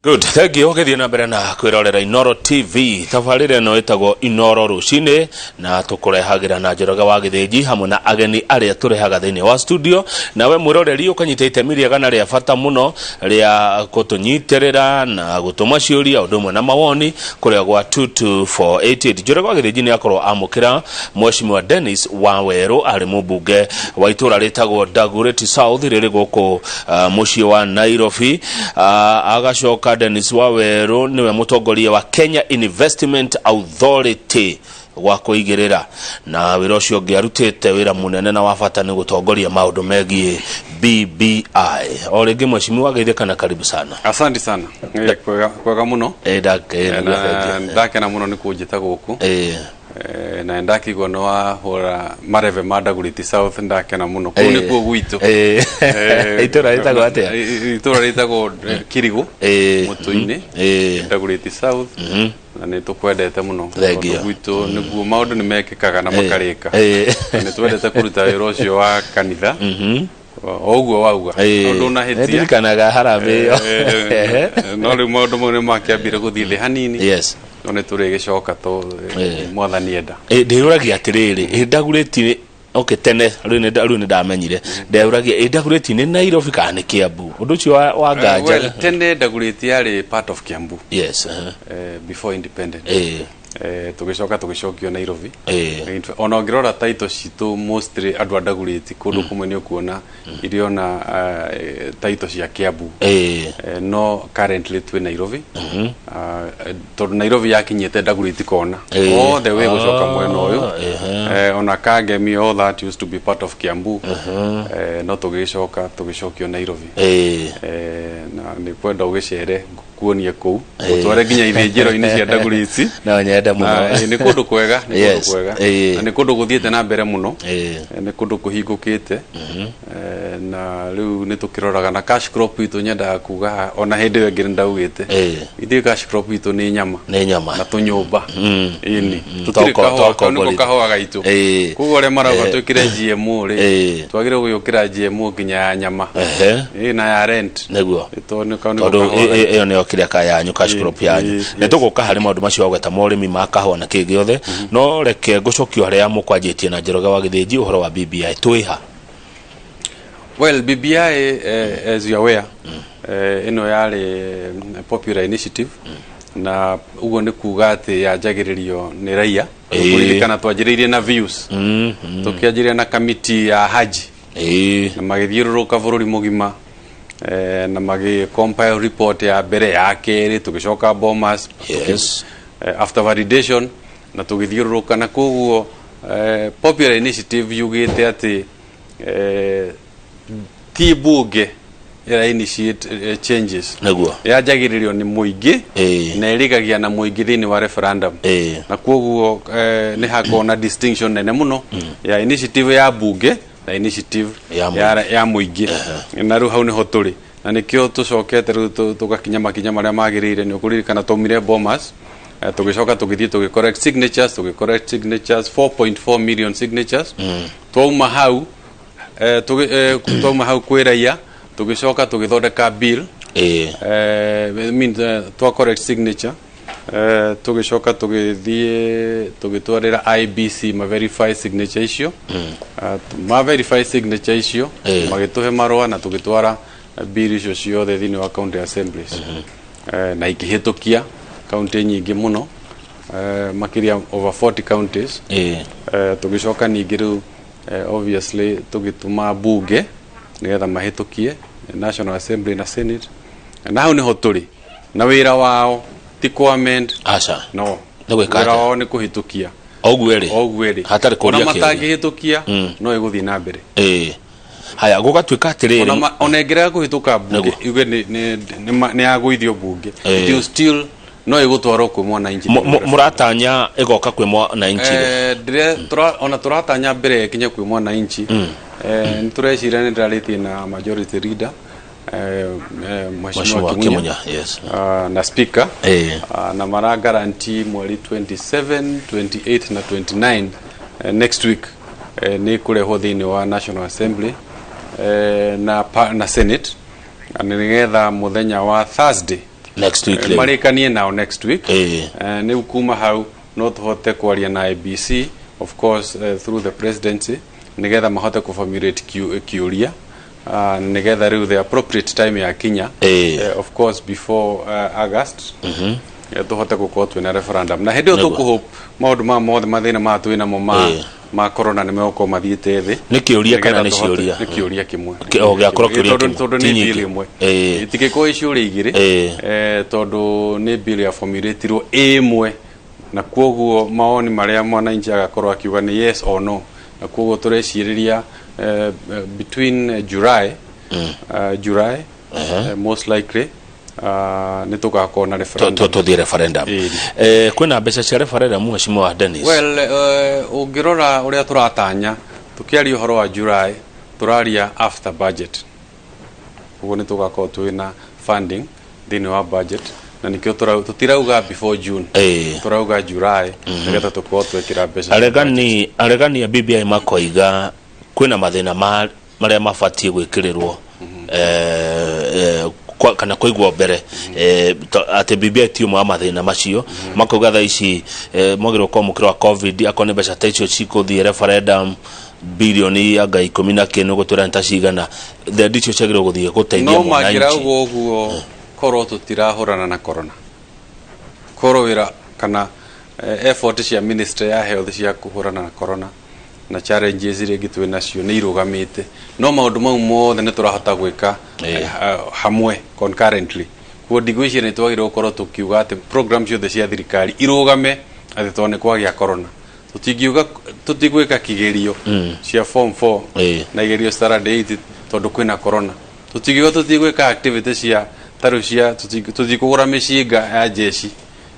Good, thank you. Ũgĩthiĩ na mbere na kwĩrorera Inoro TV. Tabarĩra ĩno ĩtagwo Inoro rũcinĩ na tũkũrehagĩra na Njoroge wa Gĩthĩnji hamwe na ageni arĩa tũrehaga thĩinĩ wa studio. Nawe mwĩroreri ũkanyita itemi rĩega na rĩa bata mũno rĩa gũtũnyitĩrĩra na gũtũma ciũria ũndũ ũmwe na mawoni kũrĩa gwa 22488. Njoroge wa Gĩthĩnji nĩ akorwo amũkĩra Mheshimiwa Dennis Wawerũ, arĩ mũmbunge wa itũra rĩtagwo Dagoretti South rĩrĩ gũkũ mũciĩ wa Nairobi. Agacoka Dennis Wawerũ nĩwe mũtongoria wa Kenya Investment Authority gwa kũigĩrĩra, na wĩra ũcio ũngĩ arutĩte wĩra mũnene na wa bata nĩ gũtongoria maũndũ megiĩ BBI. O rĩngĩ mheshimiwa, geithĩka na karibu sana. Asante sana. Kwega kwega muno. Nĩguo, Na thank you. Ndakena muno nĩ kũnjĩta gũkũ. Na ndakĩigua nĩ wahũra marebe ma Dagoretti South, ndakena mũno. Kũu nĩkuo gwitũ. Itũra rĩtagwo atĩa? Itũra rĩtagwo Kirigu Mũtũ-inĩ, Dagoretti South, na nĩ tũkwendete mũno. Thank you. Tondũ gwitũ nĩguo maũndũ nĩ mekĩkaga na makarĩka. Na nĩ twendete kũruta wĩra ũcio wa kanitha o ũguo wauga, ũndũ ũnahĩtia. Ndirikanaga harambĩ ĩyo. No rĩu maũndũ mau nĩ makĩambire gũthiĩ thĩ hanini, no nĩ tũrĩgĩcoka to Mwathani enda. Ndĩyũragia atĩrĩrĩ, ĩ Dagoretti, okay, tene rĩu nĩ ndamenyire, ndeyũragia ĩ Dagoretti nĩ Nairobi kana nĩ Kiambu, ũndũ ũcio wa nganja. Well, tene Dagoretti yarĩ part of Kiambu before independence. Tũgĩcoka tũgĩcokio Nairobi. Ona ũngĩrora title citũ, mostly andũ a Dagoretti kũndũ kũmwe nĩ ũkuona irĩ ona title cia Kiambu. No currently twĩ Nairobi. Tondũ Nairobi yakinyĩte Dagoretti kona all the way gũcoka mwena ũyũ. Ona Kangemi, all that used to be part of Kiambu. No tũgĩcoka tũgĩcokio Nairobi. Na nĩ kwenda ũgĩcere kuonie kũu, ũtware nginya ithĩnjĩro-inĩ cia Dagoretti. No nyende mũno. Na nĩ kũndũ kwega, nĩ kũndũ kwega. Na nĩ kũndũ gũthiĩte na mbere mũno. Nĩ kũndũ kũhingũkĩte. Na rĩu nĩ tũkĩroraga na cash crop itũ, nyendaga kuga haha, ona hĩndĩ ĩyo ĩngĩ nĩ ndaugĩte, ithuĩ cash crop itũ nĩ nyama Nĩ nyama. na tũnyũmba. Ĩni tũtirĩ kahũa, kau nĩko Twakomborithia. Kahũa gaitũ. Koguo arĩa marauga twĩkĩre GMO rĩ, twagĩrĩirwo gwĩkĩra GMO nginya ya nyama. Na ya rent. Tondũ kau nĩko Tondũ kahũa gaitũ. Ĩyo nĩyo kĩrĩa ka yanyu, cash crop yanyu. Nĩ tũgũka harĩ maũndũ macio wagweta, morĩmi ma kahũa na kĩ gĩothe, no reke ngũcokio harĩa mũkwanjĩtie na Njoroge wa Gĩthĩnji, ũhoro wa BBI twĩha. Well, BBI, as you are aware, ĩno yarĩ popular initiative, na ũguo nĩ kuga atĩ yanjagĩrĩrio nĩ raia. Kũririkana twanjĩrĩirie na views, tũkĩanjĩrĩria na kamiti ya Haji na magĩthiũrũrũka bũrũri mũgima, na magĩ compile report ya mbere, ya kerĩ, tũgĩcoka Bomas after validation na tũgĩthiũrũrũka, na koguo popular initiative yugĩte atĩ ti bunge ĩra initiate changes. Yanjagĩrĩrio nĩ mũingĩ na ĩrĩgagia na mũingĩ thĩinĩ wa referendum. Na koguo nĩ hakoragwo na distinction nene mũno ya initiative ya bunge na initiative Ya mũingĩ. ya mũingĩ. Na rĩu hau nĩho tũrĩ, na nĩkĩo tũcokete rĩu tũgakinya makinya marĩa magĩrĩire. Nĩ ũkũririkana twaumire Bomas, tũgĩcoka tũgĩthiĩ tũgĩ collect signatures, tũgĩ collect signatures, 4.4 million signatures. Twauma hau, twauma hau kwĩ raia, tũgĩcoka tũgĩthondeka bill. I mean, twa collect signature, tũgĩcoka tũgĩthiĩ tũgĩtwarĩra IEBC ma verify signature icio. Ma verify signature icio, magĩtũhe marũa na tũgĩtwara bill icio ciothe thĩinĩ wa county assemblies. Na ikĩhĩtũkia county nyingĩ mũno, makĩria over 40 counties. Tũgĩcoka ningĩ rĩu, obviously tũgĩtũma bunge nĩgetha mahĩtũkie, National Assembly na Senate, na hau nĩho tũrĩ, na wĩra wao ti kũ amend. Aca. No. Nĩ gwĩka Wĩra atĩa? Wao nĩ kũhĩtũkia. Ũguo ĩrĩ. O ũguo ĩrĩ. Hatarĩ kũũria Ona kĩũria. matangĩhĩtũkia, no ĩgũthiĩ na mbere. Haya, gũgatuĩka atĩrĩrĩ, Ona ĩngĩrega kũhĩtũka bunge, yuge nĩ yagũithio bunge, it will still no ĩgũtwarwo kwĩ mwananchi. Mũratanya ĩgoka kwĩ mwananchi rĩ? Ona tũratanya mbere ĩkinye kwĩ mwananchi. Nĩ tũreciria nĩ ndĩrarĩtie na majority leader, Mheshimiwa Mheshimiwa Kimunya, Kimunya, yes. Na speaker. Na mara guarantee mweri 27, 28 na 29, next week, nĩ kũrehwo thĩinĩ wa National Assembly na Senate, na nĩgetha mũthenya wa Thursday Next week rĩu. Marĩkanie nao next week. Rĩu kuma hau no tũhote kwaria na IEBC, of course, through the presidency, nigetha mahote kũformulate kiũria, nigetha rĩu the appropriate time yakinya, of course before August, tũhote gũkorwo twĩna referendum, na hĩndĩ ĩyo tũkũhope maũndũ maya mothe, mathĩna maya twĩnamo ma ma corona nĩ megũkorwo mathiĩte thĩ. Nĩ kĩũria kana Nĩgetha nĩ ciũria? Nĩ kĩũria kĩmwe. O, gĩakorwo kĩũria Tondũ kĩmwe. tondũ Ti nĩ nyingĩ. bill ĩmwe. Itingĩkorwo ĩ ciũria igĩrĩ, tondũ nĩ bill ya formulatirwo ĩmwe, na kwoguo mawoni marĩa mwananchi agakorwo akiuga nĩ yes or no, na kwoguo tũrecirĩria between July, most likely, nĩ tũgakorwo na referendum. Tũthiĩ referendum. Kwĩna mbeca cia referendum, mheshimiwa Dennis? Well, ũngĩrora ũrĩa tũratanya, tũkĩaria ũhoro wa July, tũraria after budget, koguo nĩ tũgakorwo twĩna funding thĩinĩ wa budget, na nĩkĩo tũtirauga before June, tũrauga July, nĩgetha tũkorwo twekĩra mbeca cia budget. Aregani a BBI makoiga kwĩna mathĩna ma marĩa mabatiĩ gwĩkĩrĩrwo kana kũigwo mbere, atĩ BBI ti ũmwe wa mathĩna macio. Makauga thaa ici mwagĩrĩirwo gũkorwo mũkĩrora wa COVID, akorwo nĩ mbeca ta icio cikũthiĩ referendum bilioni anga ikũmi na kĩndũ, gũtwĩra nĩ ta cigana, thendi icio ciagĩrĩirwo gũthiĩ gũteithia No mwananchi. mangĩrauga ũguo korwo tũtirahũrana na corona, korwo wĩra kana effort cia ministry ya health cia kũhũrana na corona na challenges iria ingĩ twĩ nacio nĩ irũgamĩte, no maũndũ mau mothe nĩ tũrahota gwĩka hamwe, concurrently. Kuo ndigwĩciria nĩ twagĩrĩirwo gũkorwo tũkiuga atĩ program ciothe cia thirikari irũgame atĩ tondũ nĩ kwagĩa corona. Tũtingiuga tũtigwĩka kigerio cia form 4 na igerio standard 8 tondũ kwĩna corona. Tũtingiuga tũtigwĩka activity cia tarĩu cia tũtikũgũra mĩcinga ya jeshi,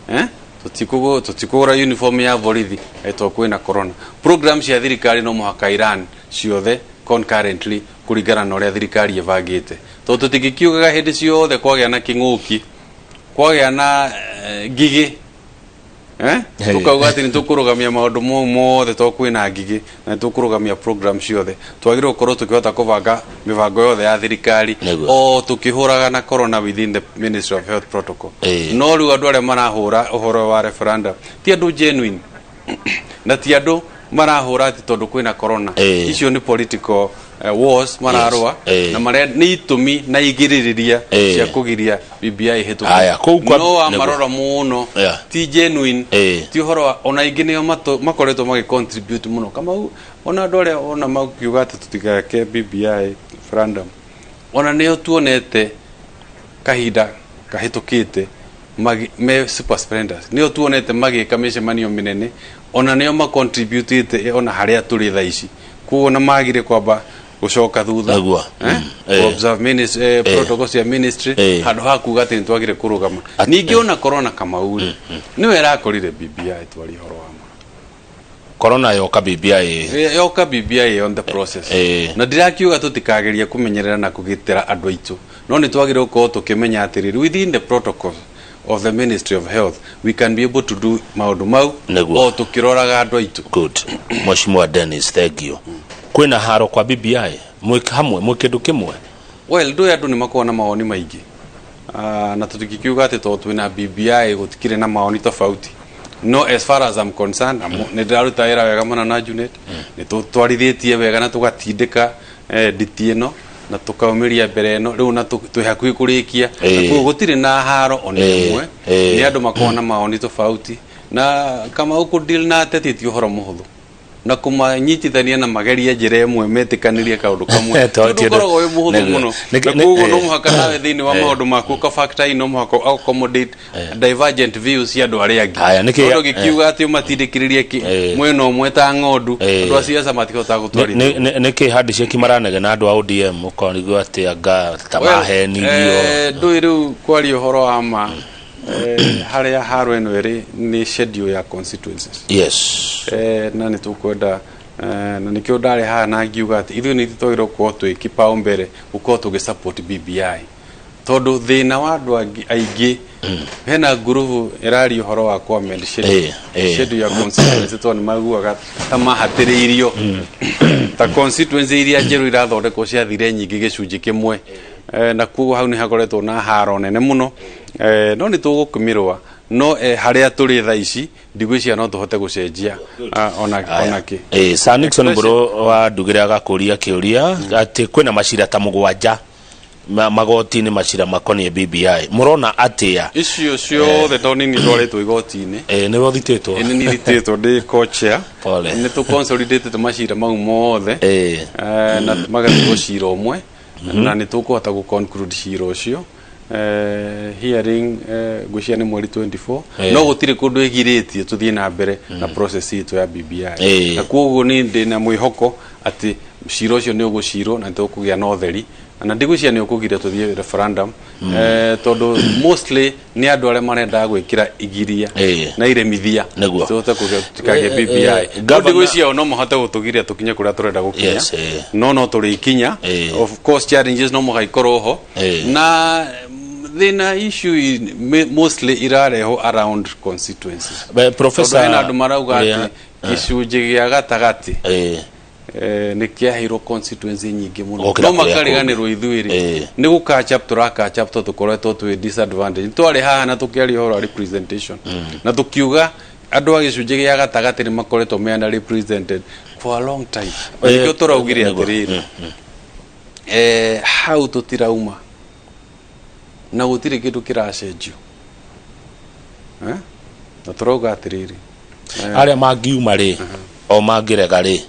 eh? Tũtikũgũra uniform ya borithi tondũ kwĩna corona. Program cia thirikari no mũhaka iran ciothe concurrently kũringana na ũrĩa thirikari ĩbangĩte, tondũ tũtingĩkiugaga hĩndĩ ciothe kwagĩa na kĩng'ũki, kwagĩa na ngigĩ, eh? Tukauga atĩ nĩ tũkũrũgamia maũndũ mau mothe tondũ kwĩna ngigĩ na nĩ tũkũrũgamia program ciothe. Twagĩrĩirwo gũkorwo tũkĩhota kũbanga mĩbango yothe ya thirikari o tũkĩhũraga na corona within the Ministry of Health protocol. No rĩu andũ arĩa marahũra ũhoro wa referendum ti andũ genuine, na ti andũ marahũra atĩ tondũ kwĩna corona. Icio nĩ political wars mararũa, na marĩa nĩ itũmi na igirĩrĩria cia kũgiria BBI ĩhĩtũke. Aya, kũu No wamarora mũno, ti genuine, ti ũhoro wa ona ingĩ nĩo makoretwo magĩ contribute mũno, Kamau. Ona andũ arĩa ona makiuga atĩ tũtigeke BBI referendum, ona nĩo tuonete kahinda kahĩtũkĩte me super spreaders, nĩo tuonete magĩka mĩcemanio mĩnene, ona nĩo macontributĩte ona harĩa tũrĩ thaa ici. Koguo na magire kwamba gũcoka thutha, eh? Observe protocol cia ministry handũ ha kuga atĩ nĩtwagire kũrũgama. Ningĩ ona corona, Kamau rĩ, nĩwe ĩrakorire BBI, twaria ũhoro wa ma. Corona yoka BBI? Yoka BBI on the process. Na ndirakiuga tutikageria kumenyerera na kugitira andu aitu, no nĩ twagĩrĩirwo gũkorwo tũkĩmenya atĩrĩrĩ, within the protocol of the Ministry of Health we can be able to do maũndũ mau o tũkĩroraga andũ aitũ. Good. Mheshimiwa Dennis, thank you. Kwĩna haro kwa BBI, mwĩ hamwe, mwĩ kĩndũ kĩmwe? Well, ndũĩ andũ nĩ makoragwo na mawoni maingĩ. Na tũtingĩkiuga atĩ tondũ twĩna BBI gũtikĩrĩ na mawoni tofauti, no as far as I'm concerned, nĩ ndĩraruta wĩra wega mũno na Junet, nĩ tũtwarithĩtie wega na tũgatindĩka nditi ĩno na tũkaumĩria mbere ĩno rĩu, na twĩ hakuhĩ kũrĩkia, na koguo gũtirĩ na haro ona ĩmwe. Nĩ andũ makoragwo na mawoni tofauti, na Kamau, kũ deal na ateti ti ũhoro mũhũthũ, na kũmanyitithania na magerie njĩra ĩmwe metĩkanĩrie kaũndũ kamwe To- tondũ ti ũndũ- ũkoragwo wĩ mũhũthũ mũno, na koguo no mũhaka nawe thĩinĩ wa maũndũ maku ũka factor in, no mũhaka accommodate divergent views cia andũ arĩa angĩ. Haya, Tondũ gĩkiuga atĩ ũmatindĩkĩrĩrie mwena ũmwe ta ng'ondu, andũ a ciaca matihotaga gũtwarithia. Nĩ kĩ handiceki maranegena andũ a ODM, ũkonigwo atĩ anga ta mahenirio? Ndũĩ rĩu kwaria ũhoro wa ma, harĩa haro ĩno ĩrĩ nĩ schedule ya constituencies. Na nĩ tũkwenda, na nĩkĩo ndarĩ haha na ngiuga atĩ ithuĩ nĩ ithuĩ twagĩrĩirwo gũkorwo twĩ kĩpao mbere gũkorwo tũgĩ support BBI, tondũ thĩna wa andũ aingĩ, hena ngurubu ĩraria ũhoro wa kũ amend schedule, schedule ya constituency, tondũ nĩ maiguaga ta mahatĩrĩirio, ta constituency iria njerũ irathondekwo ciathire nyingĩ gĩcunjĩ kĩmwe. Na koguo hau nĩ hakoretwo na haro nene mũno, no nĩ tũgũkĩmĩrũa no harĩa tũrĩ thaa ici ndigwĩciria no tũhote gũcenjia ona kĩ. Sir Nixon Mburu wa Ndugire agakũria kĩũria atĩ kwĩna macira ta mũgwanja magoti-inĩ, macira makoniĩ BBI, mũrona atĩa? Icio ciothe to nini twarĩtwo igoti-inĩ. Nĩwe ũthitĩtwo? Ĩ, nĩ nithitĩtwo ndĩ co-chair. Pole. Nĩ tũ consolidated macira mau mothe na magatuo cira ũmwe na nĩ tũkũhota gũ conclude cira ũcio. Hearing ngwĩciria nĩ mweri 24. No gũtirĩ kũndũ ĩgirĩtie tũthiĩ na mbere na process itũ ya BBI. Na koguo niĩ ndĩ na mwĩhoko atĩ cira ũcio nĩ ũgũcirwo na nĩ tũkũgĩa na ũtheri, na ndigwĩciria nĩ ũkũgiria tũthiĩ referendum, tondũ mostly nĩ andũ arĩa marendaga gwĩkĩra igiria na iremithia tũhote tũtikagĩe BBI. No ndigwĩciria o no mahote gũtũgiria tũkinye kũrĩa tũrenda gũkinya. No tũrĩkinya. Of course challenges no mũhaka ikorwo ho na thĩna issue mostly irarehwo around constituencies. Professor, tondũ hena andũ marauga atĩ gĩcunjĩ gĩa gatagatĩ nĩ kĩaheirwo constituency nyingĩ mũno. Gũkĩra no kũrĩa makariganĩrwo ithuĩ rĩ nĩ gũ catch up tũra catch up tondũ tũkoretwo twĩ disadvantage. Twarĩ haha na tũkĩaria ũhoro wa representation na tũkiuga andũ a gĩcunjĩ gĩa gatagatĩ nĩ makoretwo me underrepresented for a long time. Na nĩkĩo tũraugire atĩrĩrĩ, hau tũtirauma na gũtirĩ kĩndũ kĩracenjio. Na tũrauga atĩrĩrĩ, arĩa mangiuma rĩ, o mangĩrega rĩ,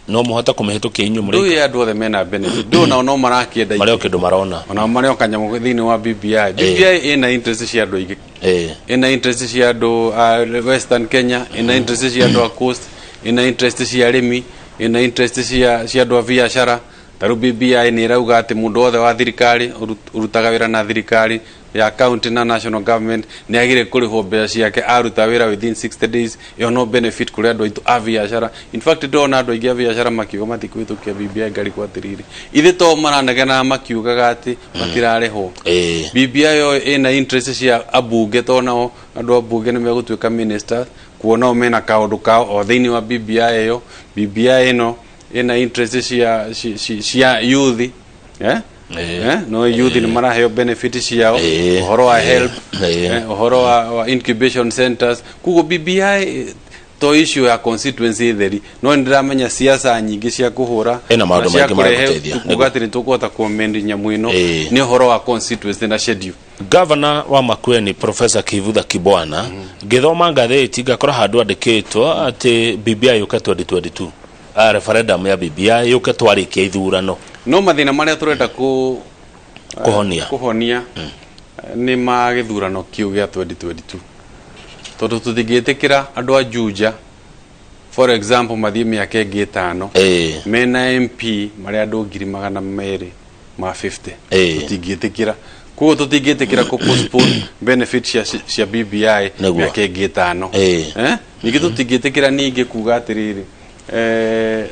no mũhote kũmĩhĩtũkia inyuĩ mũrĩ? Ndũĩ andũ othe mena benefit, ndũĩ onao no marakĩenda. Marĩ o kĩndũ marona. Onao marĩ o kanyamũ thĩinĩ wa BBI. BBI ĩna interest cia andũ aingĩ. Ĩna interest cia andũ a Western Kenya, ĩna interest cia andũ a coast, ĩna interest cia arĩmi, ĩna interest cia andũ a biacara. Ta rĩu BBI nĩ ĩrauga atĩ mũndũ wothe wa thirikari ũrutaga wĩra na thirikari ya county na national government nĩ agĩrĩire kũrĩhwo mbeca ciake aruta wĩra within 60 days. Ĩyo no benefit kũrĩ andũ aitũ a biacara. In fact, ndĩrona andũ aingĩ a biacara makiuga matikũhĩtũkia BBI. Ngarigwo atĩrĩrĩ, ithe to maranegenaga makiugaga atĩ matirarĩhwo? BBI ĩyo ĩna interest cia ambunge, to nao andũ a bunge nĩ megũtuĩka ministers, kuona o mena kaũndũ kao o thĩinĩ wa BBI ĩyo. BBI ĩno ĩna interest cia youth. No youth nĩ maraheo benefit ciao, ũhoro wa help, ũhoro wa incubation centers. Koguo BBI to issue ya constituency theri, no nĩ ndĩramenya siasa nyingĩ cia kũhũra Ĩna maũndũ na cia maingĩ kũrehe maragũteithia. kuga atĩ nĩ tũkũhota kũamend nyamũ ĩno nĩ ũhoro wa constituency na schedule. Gavana wa Makueni, Professor Kivutha Kibwana, ngĩthoma ngathĩti ngakora handũ andĩkĩtwo atĩ BBI yũke 2022, referendum ya BBI yũke twarĩkia ithurano. No mathĩna marĩa tũrenda kũ Kũhonia. Kũhonia nĩ ma gĩthurano kĩu gĩa 2022, tondũ tũtingĩtĩkĩra andũ a Juja, for example, mathiĩ mĩaka ĩngĩ 5 mena MP marĩa andũ 250,000. Tũtingĩtĩkĩra. Koguo tũtingĩtĩkĩra kũ postpone benefit cia BBI mĩaka ĩngĩ 5. Ningĩ tũtingĩtĩkĩra ningĩ kuga atĩrĩrĩ,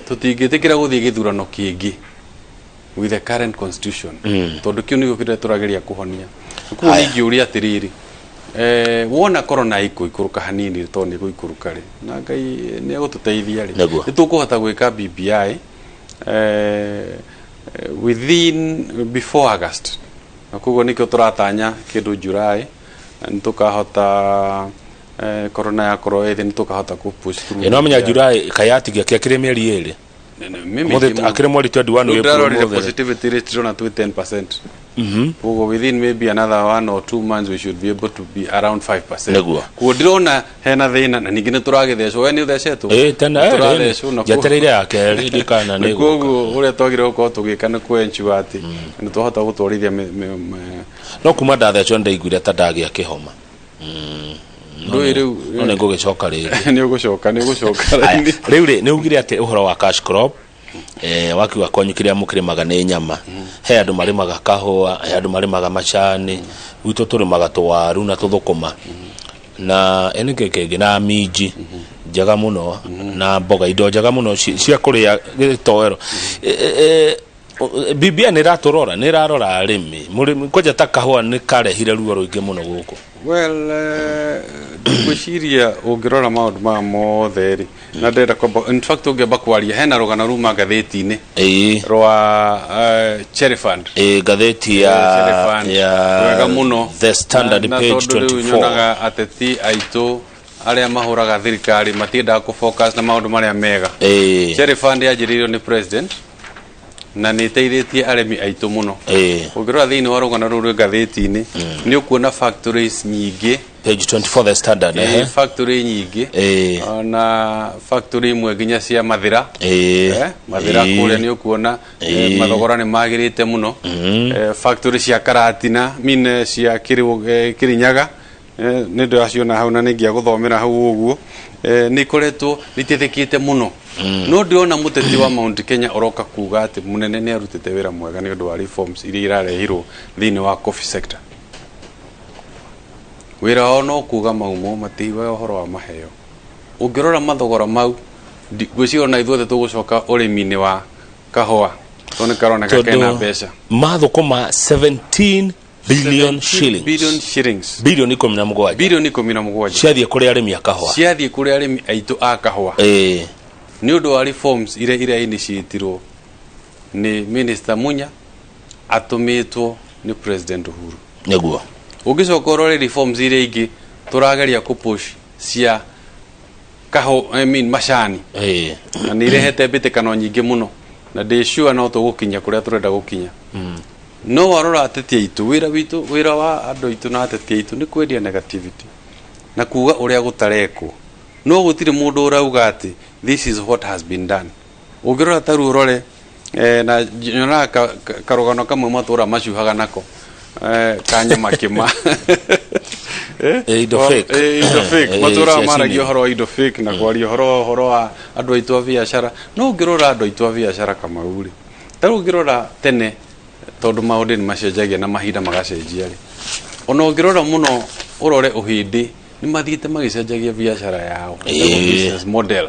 tũtingĩtĩkĩra gũthiĩ gĩthurano kĩngĩ with the current constitution, tondũ kĩu nĩkĩo kĩrĩa tũrageria kũhonia. Koguo ningĩũria atĩrĩrĩ, wona corona ĩkũikũrũka hanini, tondũ nĩ ĩgũikũrũka rĩ, na Ngai nĩ egũtũteithia rĩ, nĩ tũkũhota gwĩka BBI within before August, na koguo nĩkĩo tũratanya kĩndũ July na nĩ tũkahota, corona yakorwo ĩthĩ, nĩ tũkahota kũ push through. Ĩno amenya July kayatigia kĩakĩrĩ mĩeri 2. Mimi Mũthĩ akĩrĩ mweri 21 Rĩu wĩ ndĩrarorire ũmũthĩ rĩ. Positivity rate ndĩrona twĩ 10%. Koguo within maybe another 1 or 2 months we should be able to be around 5%. Koguo ndĩrona hena thĩna, na ningĩ nĩ tũragĩthecwo. We nĩ ũthecetwo? Ĩ tena Nĩ tũrathecwo na njetereire ya kerĩ ndikana na nĩ koguo ũrĩa twagĩrĩirwo gũkorwo tũgĩka nĩ kũ ensure atĩ nĩ twahota gũtwarithia No kuma ndathecwo ndaiguire ta ndagĩa kĩhoma. Ndũĩ rĩu No nĩ ngũgĩcoka rĩngĩ. Nĩ ũgũcoka Aya, raini. Rĩu rĩ, nĩ ugire atĩ ũhoro wa cash crop, wakiuga kwanyu kĩrĩa mũkĩrĩmaga nĩ nyama, he andũ marĩmaga kahũa, he andũ marĩmaga macani, gwitũ tũrĩmaga tũwaru na tũthũkũma na ĩ nĩkĩ kĩngĩ na minji njega mũno na mboga, indo njega mũno cia kũrĩa gĩtoero. BBI nĩ ĩratũrora, nĩ ĩrarora arĩmi, mũrĩmi kwanja ta kahũa nĩ karehire ruo rũingĩ mũno gũkũ. Well, ngwĩciria ũngĩrora maũndũ maya mothe rĩ, na ndĩrenda kwamba, in fact ũngĩamba kwaria hena rũgano ruma ngathĩti-inĩ rwa Cherry Fund. Ngathĩti ya Cherry Fund. Ya Wega mũno. The Standard, na page tondũ rĩu 24. nyonaga ateti aitũ arĩa mahũraga thirikari matiendaga kũ focus na maũndũ marĩa mega. Cherry Fund yanjĩrĩirio nĩ president na nĩ ĩteithĩtie arĩmi aitũ mũno. Ũngĩrora thĩinĩ wa rũgano rũu rwĩ ngathĩti-inĩ, nĩ ũkuona factories nyingĩ. Page 24, The Standard. Factory nyingĩ, ona factory imwe nginya cia mathĩra. Mathĩra kũrĩa nĩ ũkuona mathogora nĩ magĩrĩte mũno. Factory cia Karatina mine cia Kĩrĩnyaga, nĩ ndĩraciona hau na nĩ ingĩa gũthomera hau ũguo. Nĩ ikoretwo nĩ iteithĩkĩte mũno, no ndĩrona mũteti wa Mount Kenya ũroka kuga atĩ mũnene nĩ arutĩte wĩra mwega nĩ ũndũ wa reforms iria irarehirwo thĩinĩ wa coffee sector. Wĩra wao no kuga maumo, matiiguaga ũhoro wa maheo. Ũngĩrora mathogora mau, ngwĩciria ona ithuothe tũgũcoka ũrĩmi-inĩ wa kahũa tondũ nĩ karoneka kena mbeca. Mathũkũma 17 billion 17 shillings. Billion shillings. Bilioni 17. Bilioni 17. Ciathiĩ kũrĩ arĩmi a kahũa. Ciathiĩ kũrĩ arĩmi aitũ a kahũa nĩ ũndũ wa reforms iria initiatirwo nĩ Minister Munya atũmĩtwo nĩ President Uhuru. Ũngĩcoka ũrore reforms iria ingĩ tũrageria kũpush cia kahũ, I mean, macani, na nĩ irehete mbĩtĩkano nyingĩ mũno, na ndĩ sure no tũgũkinya kũrĩa tũrenda gũkinya. No warora ateti aitũ, wĩra witũ, wĩra wa andũ aitũ na ateti aitũ nĩ kwendia negativity na kuga ũrĩa gũtarekwo, no gũtirĩ mũndũ ũrauga atĩ this is what has been done. Ũngĩrora ta rĩu ũrore, na nyonaga karũgano kamwe matũra macuhaga nako, ka nyamakĩma. Indo fake. Indo fake. Matũraga cia maragia cini. Ũhoro wa indo fake na kwaria ũhoro wa andũ aitũ a biacara. No ũngĩrora andũ aitũ a biacara, Kamau rĩ, ta rĩu ũngĩrora tene, tondũ maũndũ nĩ macenjagia na mahinda magacenjia rĩ, ona ũngĩrora mũno ũrore ũhĩndĩ nĩ mathiĩte magĩcenjagia biacara yao, business model.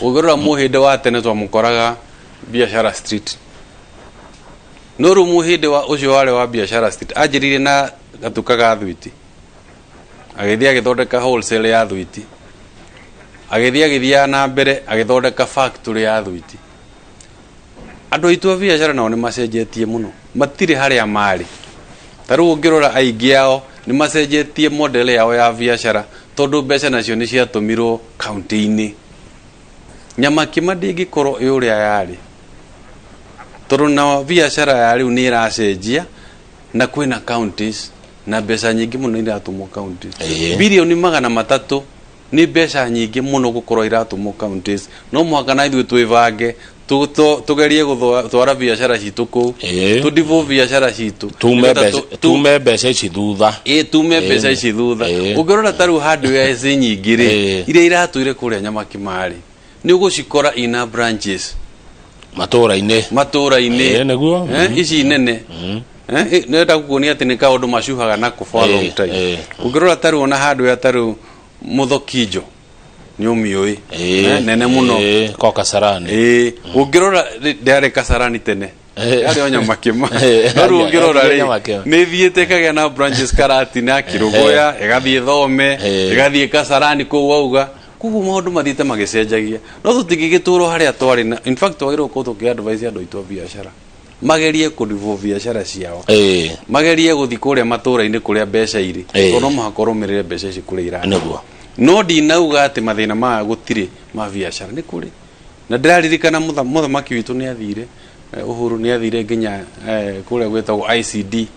Ũngĩrora mũhĩndĩ wa tene twamũkoraga Biashara Street, no rĩu mũhĩndĩ wa ũcio warĩ wa Biashara Street anjĩrĩirie na gatuka ga thwiti, agĩthiĩ agĩthondeka wholesale ya thwiti, agĩthiĩ agĩthiaga na mbere agĩthondeka factory ya thwiti. Andũ aitũ a biacara nao nĩ macenjetie mũno, matirĩ harĩa marĩ. Ta rĩu ũngĩrora aingĩ ao nĩ macenjetie model yao ya biacara tondũ mbeca nacio nĩ ciatũmirwo kaunti-inĩ. Nyamakĩma ndĩngĩkorwo ĩ ũrĩa yarĩ tondũ na biacara ya rĩu nĩ ĩracenjia na kwĩna counties na mbeca nyingĩ mũno iratũmwo counties. Bilioni 300 nĩ mbeca nyingĩ mũno gũkorwo iratũmwo counties. No mũhaka na ithuĩ twĩbange, tũgerie gũtwara biacara citũ kũu, tũ biacara citũ. Tume Nĩgetha mbeca, tume mbeca ici thutha. Ĩ, tume mbeca ici thutha. Ũngĩrora ta rĩu hardware ici nyingĩ rĩ, iria iratũire kũrĩa Nyamakima rĩ, nĩ ũgũcikora ina branches matũra-inĩ. Matũra-inĩ. Nĩguo. Ici nene. Nĩrenda kukuonia atĩ nĩ kaũndũ macuhaga nako for a long time. Ũngĩrora ta rĩu ona hardware ta rĩu Mũthokinjo nĩ ũmĩũĩ. Nene mũno. Ko Kasarani. Ĩ, ũngĩrora ndĩarĩ Kasarani tene, yarĩ o Nyamakĩma. No rĩu ũngĩrora yarĩ rĩ, Nyamakĩma. nĩ ĩthiĩte ĩkagĩa na branches Karatina, Kĩrũgũya, ĩgathiĩ Thome, ĩgathiĩ Kasarani kũu wauga. Koguo maũndũ mathiĩte magĩcenjagia, no tũtingĩgĩtũrwo harĩa twarĩ. Na in fact twagĩrĩirwo gũkorwo tũkĩ advise andũ aitũ a biacara magerie kũ biacara ciao, magerie gũthiĩ kũrĩa matũra-inĩ kũrĩa mbeca irĩ, tondũ no mũhaka ũrũmĩrĩre mbeca ici kũrĩa irathiĩ. No ndinauga atĩ mathĩna maya gũtirĩ ma biacara, nĩ kũrĩ. Na ndĩraririkana mũthamaki witũ nĩ athire, Uhuru nĩ athire nginya kũrĩa gwĩtagwo ICD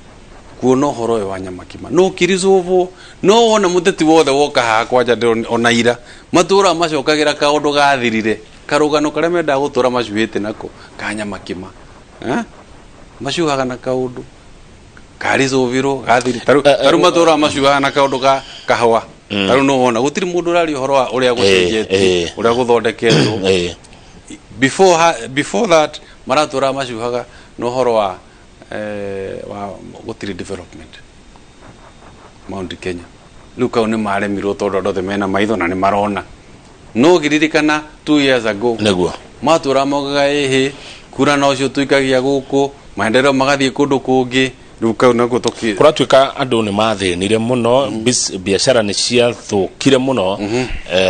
kuona ũhoro ũyũ wa nyamakima no ũkĩricũbwo. No wona mũteti wothe woka haha kwanja ona ira matũra macokagĩra kaũndũ gathirire, karũgano karĩa mendaga gũtũra macuhĩte nako ka nyamakima. Eh? Macuhaga na kaũndũ karicũbirwo gathiri. Tarĩu matũra macuhaga na kaũndũ ka kahũa. Tarĩu no wona gũtirĩ mũndũ ũraria ũhoro wa ũrĩa gũcenjetie, ũrĩa gũthondeketwo. Before that maratũra macuhaga na ũhoro wa gũtirĩ development Mount Kenya. Rĩu kau nĩ maremirwo tondũ andũ othe mena maitho na nĩ marona. No ngĩririkana 2 years ago matũra maugaga ĩhĩ kura nocio tũikagia gũkũ, maendeleo magathiĩ kũndũ kũngĩ. Rĩu kau nakuo tũkĩ Kũratuĩka andũ nĩ mathĩnire mũno, biacara nĩ ciathũkire mũno,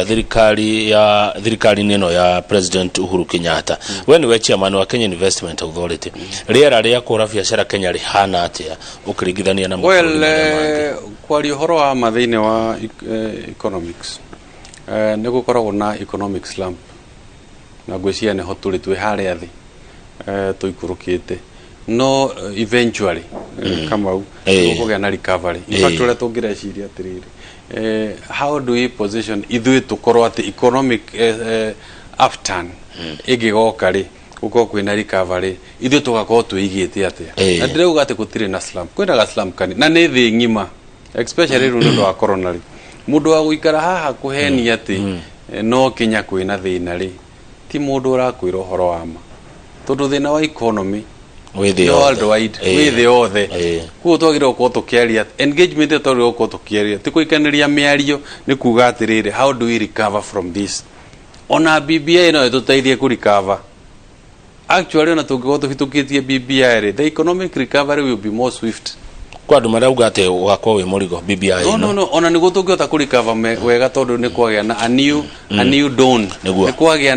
thirikari ya thirikari-inĩ ĩno ya President Uhuru Kenyatta. We nĩwe chairman wa Kenya Investment Authority. Rĩera rĩa kũhũra biacara Kenya rĩhana atĩa ũkĩringithania na mabũrũri Well, marĩa mangĩ? Kwaria ũhoro wa ma thĩinĩ wa economics, nĩ gũkoragwo na economic slump, na ngwĩciria nĩho tũrĩ, twĩ harĩa thĩ, tũikũrũkĩte, no eventually, Kamau, gũkũgĩa na recovery. In fact, ũrĩa tũngĩreciria atĩrĩrĩ, how do we position ithuĩ tũkorwo atĩ economic upturn ĩngĩgoka rĩ, gũkorwo kwĩna recovery, ithuĩ tũgakorwo twĩigĩte atĩa? Na ndĩrauga atĩ gũtirĩ na slump, kwĩna ga slump kani na nĩ thĩ ng'ima, especially rĩu nĩ ũndũ wa corona rĩ. Mũndũ wa gũikara haha kũhenia atĩ no Kenya kwĩna thĩna rĩ, ti mũndũ ũrakwĩra ũhoro wa ma, tondũ thĩna wa economy Wĩ thĩ nĩ yothe. Worldwide, wĩ thĩ yothe. Koguo twagĩrĩirwo gũkorwo tũkĩaria engagement ĩyo, twagĩrĩirwo gũkorwo tũkĩaria ti kũikanĩria mĩario, nĩ kuga atĩrĩrĩ, how do we recover from this? Ona BBI no ĩtũteithie kũ recover actually. Ona tũngĩkorwo tũhĩtũkĩtie BBI rĩ, the economic recovery will be more swift. Kwa andũ marauga atĩ ũgakorwo wĩ mũrigo BBI No, ĩno. no, no, ona nĩguo tũngĩhota kũ recover wega, tondũ nĩ kwagĩa na a new dawn. Nĩguo. Nĩ kwagĩa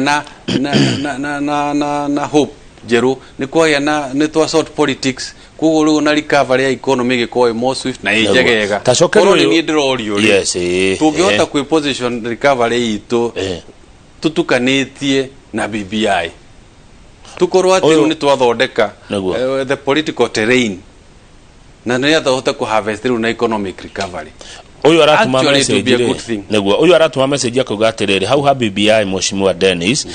na hope njerũ, nĩ kwagĩa na nĩ twa sort politics, koguo rĩu na recovery ya economy ĩgĩkorwo ĩ more swift na ĩ njegega. Ta cokeria Korwo nĩ ũyũ- niĩ ndĩrorio rĩ, Yes, tũngĩhota kwĩ position recovery itũ tũtukanĩtie na BBI, tukorwo atĩ Ũyũ- rĩu nĩ twathondeka Nĩguo. The political terrain na nĩ getha ũhote kũ harvest rĩu na economic recovery. Ũyũ aratũma Actually, it will message be a rĩ, good thing. Nĩguo ũyũ aratũma message akauga atĩrĩrĩ, hau ha BBI, Mheshimiwa Dennis,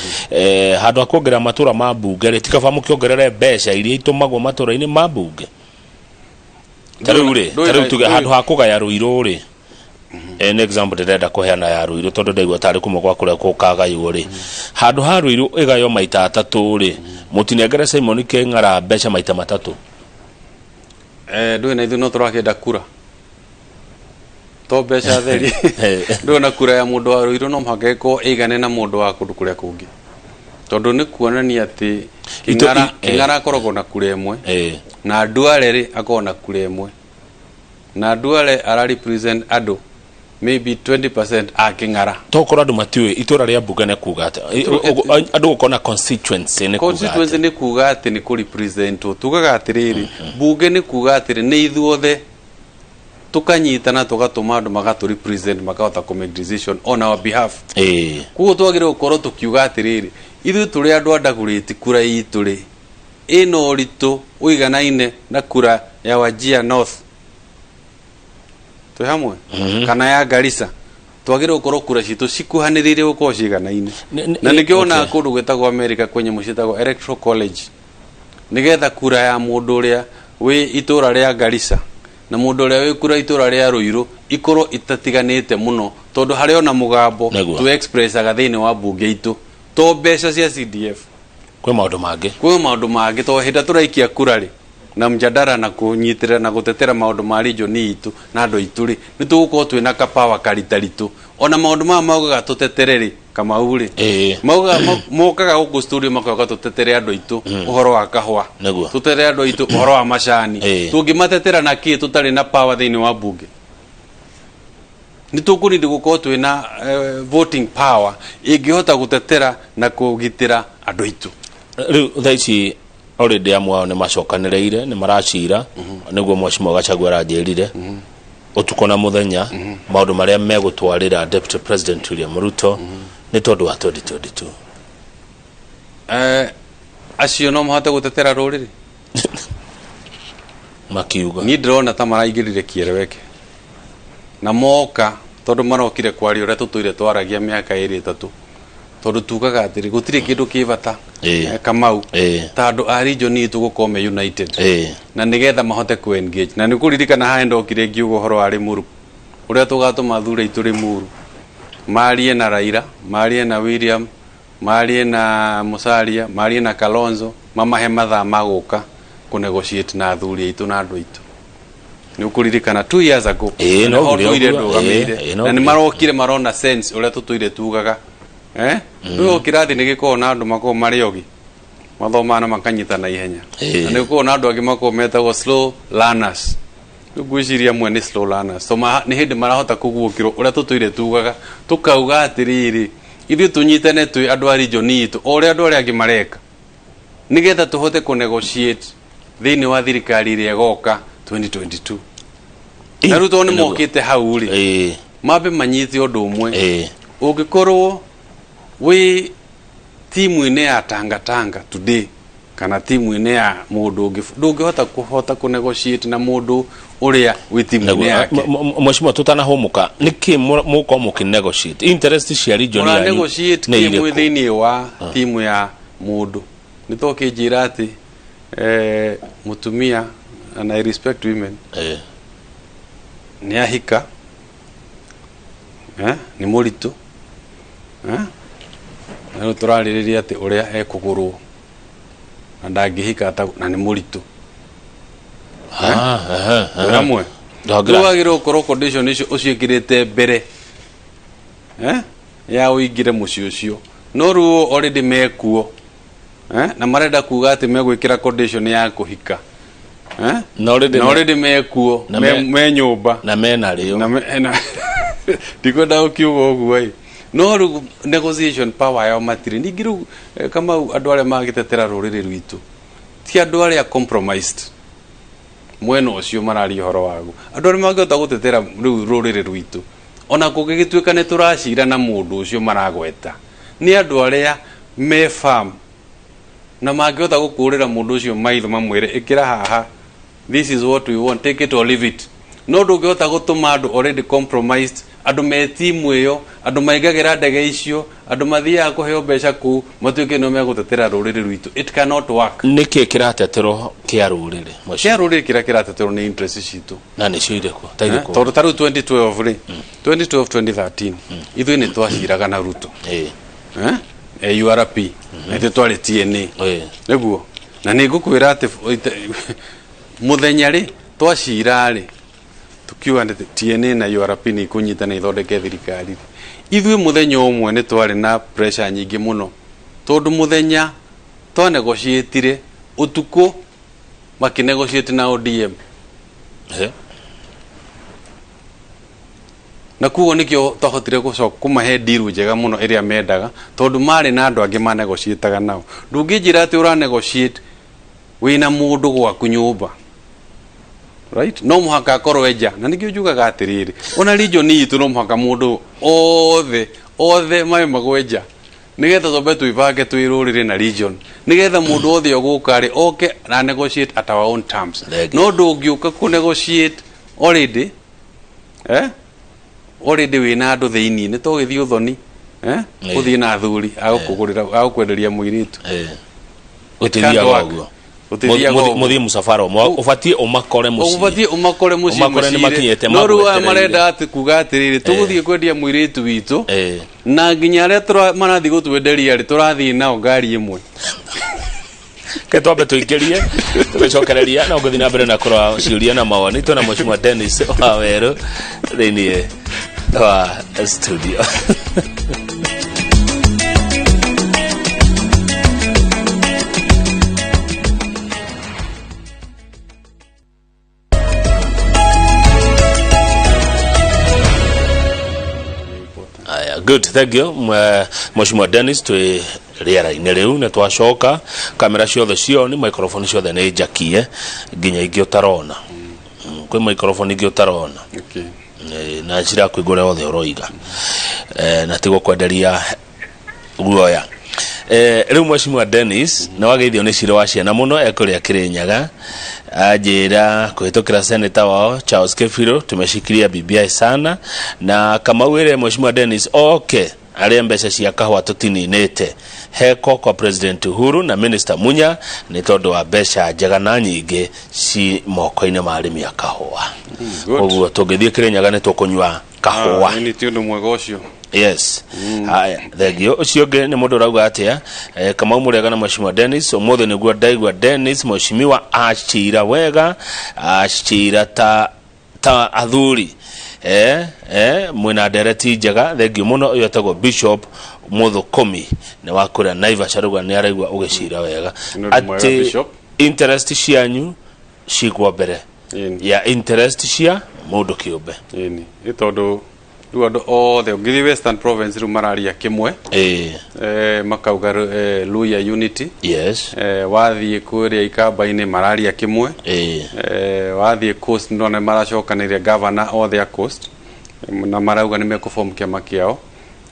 handũ ha kuongerera matũra ma mbunge rĩ, ti kaba mũkĩongerere mbeca iria itũmagwo matũra-inĩ ma mbunge? Ta rĩu rĩ, ta rĩu tuge handũ ha kũgaya Rũirũ rĩ, nĩ example ndĩrenda kũheana ya Rũirũ, tondũ ndaigua tarĩ kumwe gwa kũrĩa gũkagaywo rĩ, handũ ha Rũirũ ĩgaywo maita atatũ rĩ, mũtinengere Simon Kĩng'ara mbeca maita matatũ. Ndũĩ na ithuĩ no tũrakĩenda kura to mbeca theri. Ndũĩ na kura ya mũndũ wa Rũirũ no mũhaka ĩkorwo ĩigane na mũndũ wa kũndũ kũrĩa kũngĩ, tondũ nĩ kuonania atĩ Kĩng'ara Kĩng'ara akoragwo na kura ĩmwe na Duale rĩ akoragwo na kura ĩmwe, na Duale ara represent andũ maybe 20% a Kĩng'ara. Tokorwo andũ matiũĩ itũra rĩa mbunge nĩ kuga atĩa. Andũ gũkorwo na constituency nĩ kuga Constituency atĩa? Nĩ kuga atĩ nĩ kũ-representwo. Tugaga atĩrĩrĩ, mbunge nĩ kuga atĩrĩ, nĩ ithuothe tukanyitana tugatũma andũ magatũ represent, makahota kũ make decision on our behalf. Koguo twagĩrĩirwo gũkorwo tũkiuga atĩrĩrĩ, ithuĩ tũrĩ andũ a Dagoretti, kura itũ rĩ ĩna ũritũ ũiganaine na kura ya Wajir North, twĩ hamwe, kana ya Garissa. Twagĩrĩirwo gũkorwo kura citũ cikuhanĩrĩirie, gũkorwo ciganaine. Na nĩkĩo wonaga kũndũ gwĩtagwo America kwĩ nyamũ ciĩtagwo electoral college, nĩgetha kura ya mũndũ ũrĩa wĩ itũra rĩa Garissa na mũndũ ũrĩa wĩ kura itũra rĩa Rũirũ ikorwo itatiganĩte mũno, tondũ harĩ ona mũgambo Nĩguo. tũ expressaga thĩinĩ wa mbunge itũ, to mbeca cia CDF. Kwĩ maũndũ mangĩ. Kwĩ maũndũ mangĩ, tondũ hĩndĩ ĩrĩa tũraikia kura rĩ, na mjadala na kũnyitĩrĩra na gũtetera maũndũ ma region itũ na andũ aitũ rĩ, nĩ tũgũkorwo twĩna kapawa karitaritũ. Ona maũndũ maya maugaga tũtetere rĩ, Kamau rĩ, maugaga mokaga gũkũ studio makoga tũtetere andũ aitũ ũhoro wa kahũa, Nĩguo. tũtetere andũ aitũ ũhoro wa macani. Tũngĩmatetera na kĩ tũtarĩ na power thĩinĩ wa mbunge? Nĩ tũkũnindi gũkorwo twĩna voting power ĩngĩhota gũtetera na kũgitĩra andũ aitũ. Rĩu thaa ici already amwe ao nĩ macokanĩrĩire, nĩ maracira, nĩguo Mheshimiwa Gachagua aranjĩrire ũtukũ na mũthenya maũndũ marĩa megũtwarĩra Deputy President William Ruto nĩ tondũ wa 2022. Acio no mahote gũtetera rũrĩrĩ? Makiuga Niĩ ndĩrona ta maraingĩrire kĩereweke na moka, tondũ marokire kwaria ũrĩa tũtũire twaragia mĩaka ĩrĩ ĩtatũ, tondũ tugaga atĩrĩ, gũtirĩ kĩndũ kĩ bata, Kamau, ta andũ a region itũ gũkorwo me united na nĩgetha mahote ku engage. Na nĩ kũririkana haha ndokire ngiuga ũhoro wa Limuru, ũrĩa tũgatũma athure aitũ Limuru marie na Raila, marie na William, marie na Musalia, marie na Kalonzo, mamahe mathaa ma gũka kũ negotiate na athuri aitũ na andũ aitũ. Nĩ ũkũririkana 2 years ago? No Nĩho ngire ndũire ũguo. ndũgamĩire. No Na nĩ ngire. marokire marona sense ũrĩa tũtũire tugaga, rĩu o kĩrathi nĩ gĩkoragwo na andũ makoragwo marĩ ogi. Mathomaga na makanyita na ihenya. Ĩĩ. Na nĩ gũkoragwo na andũ angĩ makoragwo metagwo slow learners. Rĩu ngwĩciria amwe nĩ slow learners. So nĩ hĩndĩ marahota kũguũkĩrwo ũrĩa tũtũire tugaga, tũkauga atĩrĩrĩ, ithuĩ tũnyitane twĩ andũ a region itũ o ũrĩa andũ arĩa angĩ mareka, nĩgetha tũhote kũ negotiate thĩinĩ wa thirikari ĩrĩa ĩgoka 2022. Na rĩu tondũ nĩ mokĩte hau rĩ, mambe manyite ũndũ ũmwe. Ũngĩkorwo wĩ timu-inĩ ya Tanga Tanga today kana timu-inĩ ya mũndũ ũngĩ, ndũngĩhota kũhota kũ negotiate na mũndũ ũrĩa wĩ timu-inĩ yake. Mheshimiwa, tũtanahũmũka, nĩkĩ mũgũkorwo mũkĩ negotiate interest cia region Mũra yanyu negotiate nĩ kĩ mwĩ irĩkũ? thĩinĩ wa timu ya mũndũ? Nĩ tokĩnjĩra atĩ mũtumia, and I respect women, nĩ ahika, nĩ mũritũ, na rĩu tũrarĩrĩria atĩ ũrĩa ekũgũrwo na ndangĩhika na nĩ mũritũ. Ah, aha, aha. Twĩ hamwe? Ndongera. Rĩu wagĩrĩirwo gũkorwo condition icio ũciĩkĩrĩte mbere ya ũingĩre mũciĩ ũcio. No rĩu already mekuo, na marenda kuga atĩ megwĩkĩra condition ya kũhika, Na already na already mekuo Na me nyũmba na mena rĩo. Na ndikwenda gũkiuga ũguo ĩ, no rĩu negotiation power yao matirĩ. Ningĩ rĩu Kamau, andũ arĩa magĩtetera rũrĩrĩ rwitũ ti andũ arĩa compromised mwena ũcio mararia ũhoro waguo. Andũ arĩa mangĩhota gũtetera rĩu rũrĩrĩ rwitũ, ona kũngĩgĩtuĩka nĩ tũracira na mũndũ ũcio maragweta, nĩ andũ arĩa me firm na mangĩhota gũkũrĩra mũndũ ũcio maitho, mamwĩre, "Ĩkĩra haha, this is what we want, take it or leave it." No ndũngĩhota gũtũma andũ already compromised, andũ me timu ĩyo, andũ maingagĩra ndege icio, andũ mathiaga kũheo mbeca kũu, matuĩke nĩo megũtetera rũrĩrĩ rwitũ. It cannot work. Nĩkĩ kĩrateterwo kĩa rũrĩrĩ, Kĩa mheshimiwa? Rũrĩrĩ kĩrĩa kĩrateterwo nĩ interest citũ. Na nĩcio irĩkũ ta irĩkũ? Tondũ ta rĩu 2012 rĩ, 2012 2013, ithuĩ nĩ twaciraga na Ruto, URP, na ithuĩ twarĩ TNA. Nĩguo, na nĩ ngũkwĩra atĩ mũthenya rĩ twacira rĩ, tukiuga atĩ TNA na URP nĩ ikũnyita na ithondeke thirikari, ithuĩ mũthenya ũmwe nĩ twarĩ na pressure nyingĩ mũno, tondũ mũthenya twanegotiatire, ũtukũ makĩnegotiate na ODM. Na koguo nĩkĩo twahotire gũcoka kũmahe deal njega mũno ĩrĩa mendaga, tondũ marĩ na andũ angĩ manegotiataga nao. Ndũngĩnjĩra atĩ ũra negotiate wĩna mũndũ gwaku nyũmba, right? No mũhaka akorwo enja. Na nĩkĩo njugaga atĩrĩrĩ, ona region itũ no mũhaka mũndũ othe othe mawe magwenja, nĩgetha twambe twĩbange twĩ rũrĩrĩ na region, nĩgetha mũndũ othe ũgũka rĩ, oke na negotiate at our own terms. Thank you. No ndũngĩũka kũ negotiate already, already wĩna andũ thĩinĩ, nĩ tũgĩthiĩ ũthoni, ũthiĩ na athuri agũkũgũrĩra, agũkwenderia mũirĩtu. Gũtithiaga Can't work. ũguo. Gũtithiaga ũguo. Mũthiĩ mũcabara ũmwe, ũbatiĩ ũmakore mũciĩ. Ũbatiĩ ũmakore mũciĩ. Ũmakore nĩ Mũciĩ makinyĩte no rĩu aya magwetereire. marenda atĩ kuga atĩrĩrĩ, tũgũthiĩ kwendia mũirĩtu witũ, na nginya arĩa marathiĩ gũtwenderia rĩ, tũrathiĩ nao ngari ĩmwe. Ke twambe tũingĩrie, tũgĩcokereria na ngũthiĩ na mbere na kũrora ciũria na mawoni. Twĩna Mheshimiwa Dennis Wawerũ thĩinĩ wa studio. Aya, good, thank you. Mheshimiwa Dennis, twĩ rĩera-inĩ rĩu nĩ twacoka. Kamera ciothe cioni, microphone ciothe nĩ njakie, nginya ingĩ ũtarona. Kwĩ microphone ingĩ ũtarona. Na cirakũigua ũrĩa wothe ũroiga, na ti gũkwenderia guoya. Rĩu Mheshimiwa Dennis, nĩ wageithio nĩ Ciro wa ciana mũno ekũrĩa Kĩrĩnyaga, anjĩra kũhĩtũkĩra seneta wao Charles Kebiro, tumeshikilia BBI sana. Na Kamau ĩrĩa Mheshimiwa Dennis oke arĩa mbeca cia kahũa tũtininĩte heko kwa President Uhuru na Minister Munya, nĩ tondũ wa mbeca njega na nyingĩ ci moko-inĩ ma arĩmi a kahũa. Good. Ũguo tũngĩthiĩ Kĩrĩnyaga nĩ tũkũnyua kahũa. Ah, nĩ ti ũndũ mwega ũcio. Yes, haya, thengio. Ũcio ũngĩ nĩ mũndũ ũrauga atĩa? Kamau mũrĩega na Mheshimiwa Dennis, ũmũthĩ nĩguo ndaigua Dennis Mheshimiwa acira wega, acira ta athuri, mwĩna ndereti njega, thengio mũno. Ũyũ etagwo Bishop Muthukumi nĩ wa kũrĩa Naivasha rauga nĩ araigua ũgĩcira wega. Nĩ ũndũ mwega, Atĩ Bishop. interest cianyu cigwo mbere ya interest cia mũndũ kĩũmbe. Ĩni, nĩ tondũ rĩu andũ othe ũngĩthiĩ Western Province rĩu mararia kĩmwe, makauga Luhya unity. Wathiĩ kũrĩa Ikamba-inĩ mararia kĩmwe. Wathiĩ Coast ndona maracokanĩria governor othe a Coast na marauga nĩ mekũform kĩama kĩao.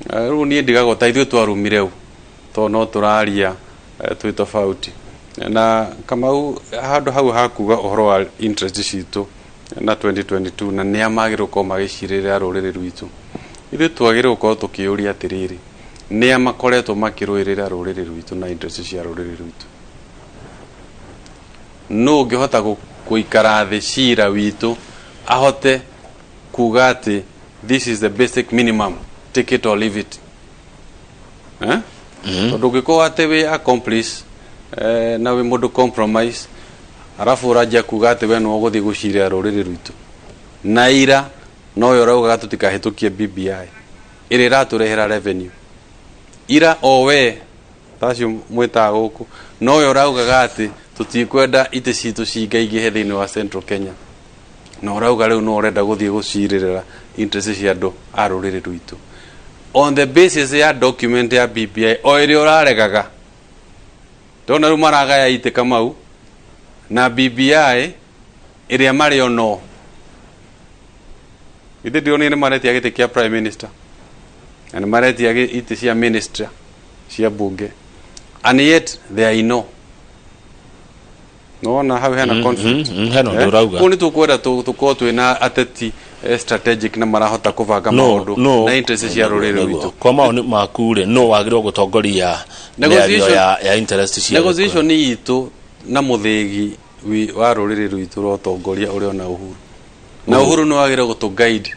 Rĩu niĩ ndigagwo ta ithuĩ twarumire u tondũ no tũraria twĩ tofauti na Kamau handũ hau hakuga ũhoro wa interest citũ na 2022 na nĩa magĩrĩirwo gũkorwo magĩcirĩrĩra rũrĩrĩ rwitũ. Ithuĩ twagĩrĩirwo gũkorwo tũkĩũria atĩrĩrĩ, nĩa makoretwo makĩrũĩrĩra rũrĩrĩ rwitũ na interest cia rũrĩrĩ rwitũ? Nũ ũngĩhota gũikara thĩ cira witũ ahote kuga atĩ this is the basic minimum, take it or leave it, eh? Tondũ ũngĩkorwo atĩ wĩ accomplice na wĩ mũndũ compromise, arabu ũranjia kuga atĩ we nĩwe ũgũthiĩ gũcirĩra rũrĩrĩ rwitũ, na ira nowe ũraugaga tũtikahĩtũkie BBI ĩrĩa ĩratũrehera revenue, ira o we tacio mwĩtaga gũkũ nowe ũraugaga atĩ tũtikwenda itĩ citũ cingaingĩhe thĩinĩ wa Central Kenya, na ũrauga rĩu no ũrenda gũthiĩ gũcirĩrĩra interest cia andũ a rũrĩrĩ rwitũ on the basis ya document ya BBI o ĩrĩa ũraregaga. Ndona rĩu maragaya itĩ, Kamau, na BBI ĩrĩa marĩ ono ithe ndĩronire nĩ maretia gĩtĩ kĩa prime minister na nĩ maretia itĩ cia minister cia bunge, and yet they are in no nona hau hena conflict. Hena ũndũ ũrauga. Kũu nĩ tũkwenda tũkorwo twĩna ateti strategic na marahota kũbanga maũndũ no na interest cia rũrĩrĩ rwitũ. Kwa maoni maku rĩ, no wagĩrĩirwo gũtongoria mĩario ya interest cia Negotiation itũ na mũthĩgi wa rũrĩrĩ rwitũ rwa ũtongoria ũrĩa ona Uhuru, na Uhuru nĩ wagĩrĩirwo gũtũ guide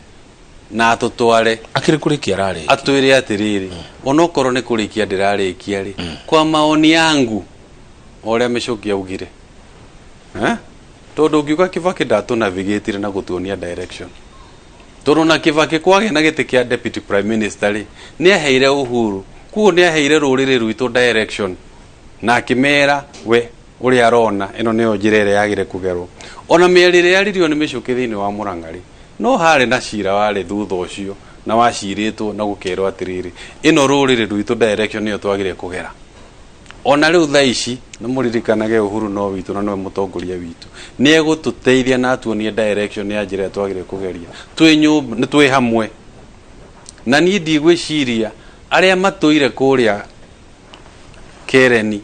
na atũtware. Akĩrĩ kũrĩkia ararĩ Atwĩre atĩrĩrĩ, onokorwo nĩ kũrĩkia ndĩrarĩkia rĩ, kwa maoni yangu o ũrĩa Mĩcũki augire, eh? Tondũ ũngiuga Kibaki ndatũnavigatire na gũtuonia direction, tondũ na Kibaki kwagĩa na gĩtĩ kĩa deputy prime minister rĩ, nĩ aheire Uhuru, koguo nĩ aheire rũrĩrĩ rwitũ direction na akĩmera we ũrĩa arona ĩno nĩyo njĩra ĩrĩa yagĩrĩire kũgerwo. Ona mĩario ĩrĩa yaririo nĩ Mĩcũkĩ thĩinĩ wa Mũrang'a rĩ, no harĩ na cira warĩ thutha ũcio na wacirĩtwo na gũkerwo atĩrĩrĩ, ĩno rũrĩrĩ rwitũ direction nĩyo twagĩrĩire kũgera. Ona rĩu thaa ici nĩ mũririkanage Uhuru no witũ na nĩwe mũtongoria witũ, nĩ egũtũteithia na atuonie direction ya njĩra ĩrĩa twagĩrĩire kũgeria twĩ nyũmba nĩ twĩ hamwe. Na niĩ ndigwĩciria arĩa matũire kũrĩa Kereni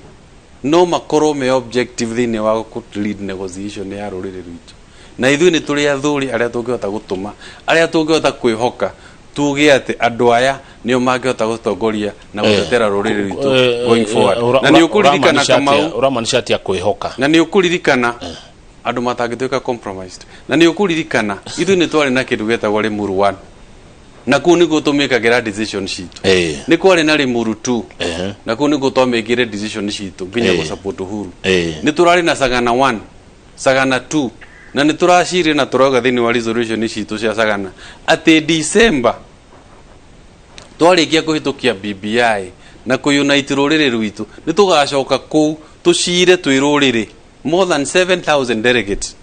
no makorwo me objective thĩinĩ wa kũ lead negotiation ya rũrĩrĩ rwitũ, na ithuĩ nĩ tũrĩ athuri arĩa tũngĩhota gũtũma, arĩa tũngĩhota kwĩhoka tuge atĩ andũ aya nĩo mangĩhota gũtongoria na gũtetera rũrĩrĩ rwitũ going forward. Na nĩ ũkũririkana, Kamau, Ũramaanisha atĩa kwĩhoka? Na nĩ ũkũririkana andũ matangĩtuĩka compromised, na nĩ ũkũririkana ithuĩ nĩ twarĩ na kĩndũ gĩtagwo Limuru 1, na kũu nĩkuo tũmĩkagĩra decision citũ. Nĩ kwarĩ na Limuru 2, na kũu nĩkuo twamĩkĩre decision citũ nginya gũ support Uhuru. Nĩ tũrarĩ na Sagana 1, Sagana 2, na nĩ tũracirire na tũrauga thĩinĩ wa resolution citũ cia Sagana atĩ December twarĩkia kũhĩtũkia BBI na kũunite rũrĩrĩ rwitũ, nĩ tũgacoka kũu tũcire twĩ rũrĩrĩ more than 7000 delegates,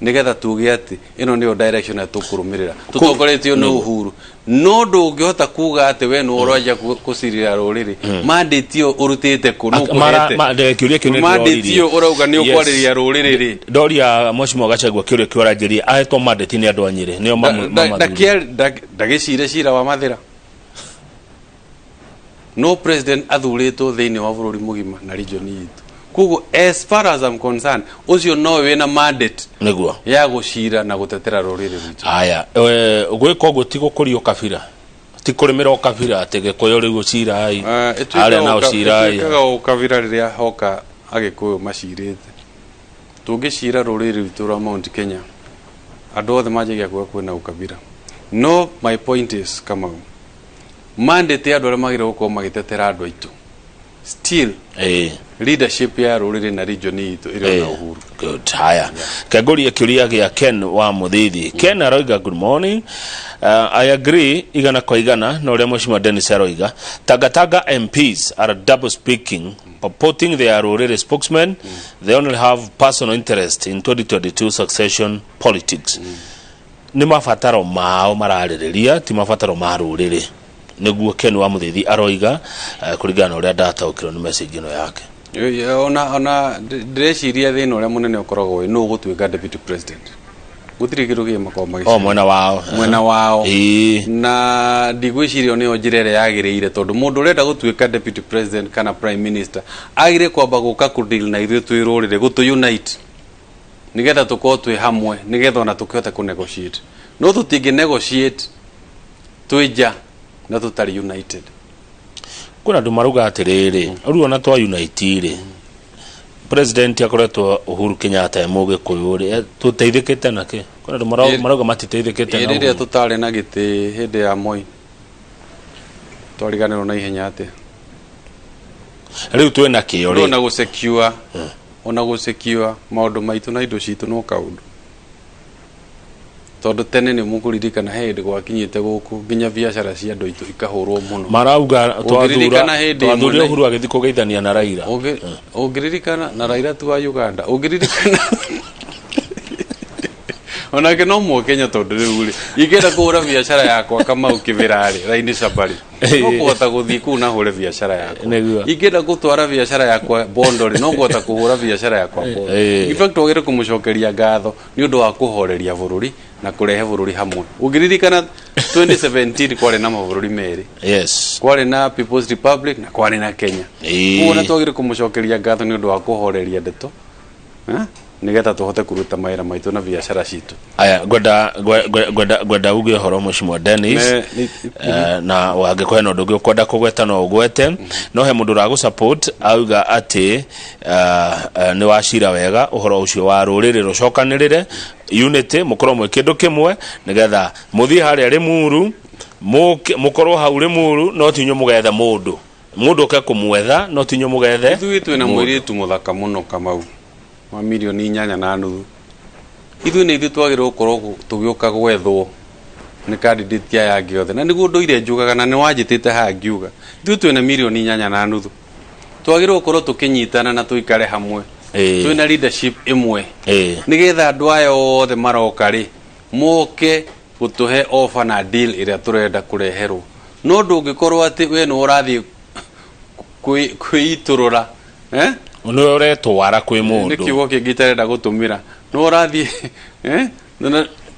nigetha tuge atĩ ĩno nĩyo direction ĩrĩa tũkũrũmĩrĩra tũtongoretio nĩ Uhuru. No ndũngĩhota kuga atĩ we nĩwe ũranja kũcirĩra rũrĩrĩ. Mandate ĩyo ũrutĩte kũ? Nũ ũkũhete Kĩũria kĩu nĩ mandate ndĩroririe. ĩyo ũrauga nĩ ũkwarĩria rũrĩrĩ rĩ? Ndoria Mheshimiwa Gachagua kĩũria kĩu aranjĩria ahetwo mandate nĩ andũ a Nyĩrĩ nĩo mamathurire. Ndagĩcire cira wa Mathĩra, no president athurĩtwo thĩinĩ wa bũrũri mũgima na region itũ, koguo as far as I'm concerned ũcio nowe wĩna mandate ya gũcira na gũtetera rũrĩrĩ rwitũ. Aya, gwĩka ũguo ti gũkũria ũkabira, ti kũrĩmĩra ũkabira atĩ Gĩkũyũ rĩu cirai, arĩa nao cirai? Ĩtuĩkaga ũkabira rĩrĩa hoka Agĩkũyũ macirĩte. Tũngĩcira rũrĩrĩ rwitũ rwa Mount Kenya, andũ othe manjagia kuga kwĩna ũkabira. No my point is, Kamau, mandate ya andũ arĩa magĩrĩirwo gũkorwo magĩtetera andũ aitũ Still leadership ya rũrĩrĩ na region itũ ĩrĩ ona Uhuru. Good. Haya, kengũrie kĩũria gĩa Ken wa Mũthithi. Ken aroiga, "Good morning. I agree 100% na ũrĩa Mheshimiwa Dennis aroiga. Tangatanga MPs are double speaking, purporting they are rũrĩrĩ spokesmen. They only have personal interest in 2022 succession politics." Nĩ mabataro mao mararĩrĩria, ti mabataro ma rũrĩrĩ, nĩguo Ken wa Mũthithi aroiga, kũringana na ũrĩa ndataũkĩrwo nĩ message ĩno yake. Ona ndĩreciria thĩna ũrĩa mũnene ũkoragwo wĩ nũ ũgũtuĩka deputy president. Gũtirĩ kĩndũ kĩngĩ makoragwo o magĩcaria. Mwena wao. Mwena wao. Na ndigwĩciria nĩyo njĩra ĩrĩa yagĩrĩire, tondũ mũndũ ũrenda gũtuĩka deputy president kana prime minister agĩrĩire kwamba gũka kũdeal na ithuĩ twĩ rũrĩrĩ, gũtũ unite nigetha tũkorwo twĩ hamwe, nigetha ona tũkĩhote kũ negotiate. No tũtingĩ negotiate twĩ nja na tũtarĩ united. Kwĩna andũ marauga atĩrĩrĩ, rĩu ona twa unite rĩ, president akoretwo Uhuru Kenyatta e Mũgĩkũyũ rĩ, tũteithĩkĩte nakĩ? Kwĩna andũ marauga matiteithĩkĩte na Rĩrĩa Uhuru. Tũtarĩ na gĩtĩ hĩndĩ ya Moi, twariganĩrwo na ihenya atĩa? Rĩu twĩna kĩo rĩ. Ona gũsecure maũndũ maitũ na indo citũ no kaũndũ, tondũ tene nĩ mũkũririkana he hĩndĩ gwakinyĩte gũkũ nginya biacara cia andũ aitũ ikahũrwo mũno. Marauga twathura Ũngĩririkana hĩndĩ ĩmwe twathurire Uhuru agĩthiĩ kũgeithania na Raila. Ũngĩririkana na Raila tu wa Uganda, ũngĩririkana onake no Mũkenya, tondũ rĩu rĩ ingĩenda kũhũra biacara yakwa Kamau Kĩbĩra rĩ, raini Safari, no kũhota gũthiĩ kũu na hũre biacara yakwa. Ingĩenda gũtwara biacara yakwa Bondo rĩ, no kũhota kũhũra biacara yakwa Bondo. In fact, twagĩrĩire kũmũcokeria ngatho nĩ ũndũ wa kũhoreria bũrũri na kũrehe bũrũri hamwe. Ũngĩririkana 2017 kwarĩ na mabũrũri merĩ, kwarĩ na People's Republic na kwarĩ na Kenya. Koguo nĩ twagĩrĩire kũmũcokeria ngatho nĩ ũndũ wa kũhoreria ndeto, eh, nĩgetha tũhote kũruta mawĩra maitũ na biacara citũ. Aya, ngwenda uge ũhoro, Mheshimiwa Dennis. Na angĩkorwo hena ũndũ ũngĩ ũkwenda kũgweta no ũgwete, no he mũndũ ũragũ support auga atĩ nĩ wacira wega ũhoro ũcio wa rũrĩrĩ rũcokanĩrĩre, unity, mũkorwo mwĩ kĩndũ kĩmwe, nĩgetha mũthiĩ harĩa Rĩmuru, mũkorwo hau Rĩmuru, no ti inyuĩ mũgethe mũndũ, mũndũ oke kũmwetha, no ti inyuĩ mũgethe Ithuĩ twĩna mũndũ. Mũirĩtu mũthaka mũno, Kamau, wa mirioni 8.5. Ithuĩ nĩ ithuĩ twagĩrĩirwo gũkorwo tũgĩũka gwethwo nĩ candidate aya angĩ othe, na nĩguo ndũire njugaga na nĩ wanjĩtĩte haha ngiuga ithuĩ twĩna mirioni 8.5, twagĩrĩirwo gũkorwo tũkĩnyitana na tũikare hamwe, twĩna leadership ĩmwe, nĩgetha andũ aya othe maroka rĩ, moke gũtũhe offer na deal ĩrĩa tũrenda kũreherwo. No ndũngĩkorwo atĩ we nĩwe ũrathiĩ kwĩitũrũra, eh? Nĩwe ũretwara kwĩ Nĩ mũndũ. Kiugo kĩngĩ itarenda gũtũmĩra, no ũrathiĩ, eh?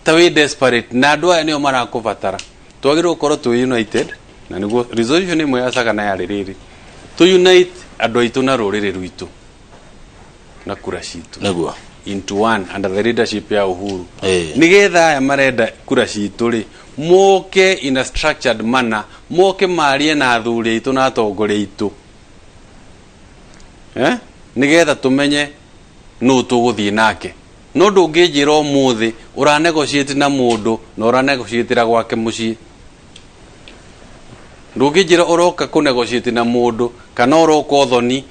Ta wĩ desperate na andũ aya nĩo marakũbatara. Twagĩrĩirwo gũkorwo twĩ united, na nĩguo resolution ĩmwe ya Sagana yarĩ rĩrĩ, tũ unite andũ aitũ na rũrĩrĩ rwitũ na kura citũ into one under the leadership ya Uhuru, nigetha aya marenda kura citũ rĩ, moke in a structured manner, moke marie na athuri aitũ na atongoria aitũ, eh? Nigetha tumenye nũ tũgũthiĩ nake. No ndũngĩnjĩra ũmũthĩ ũra negotiate na mũndũ na ũra negotiatĩra gwake mũciĩ. Ndũngĩnjĩra ũroka kũ negotiate na mũndũ kana ũroka ũthoni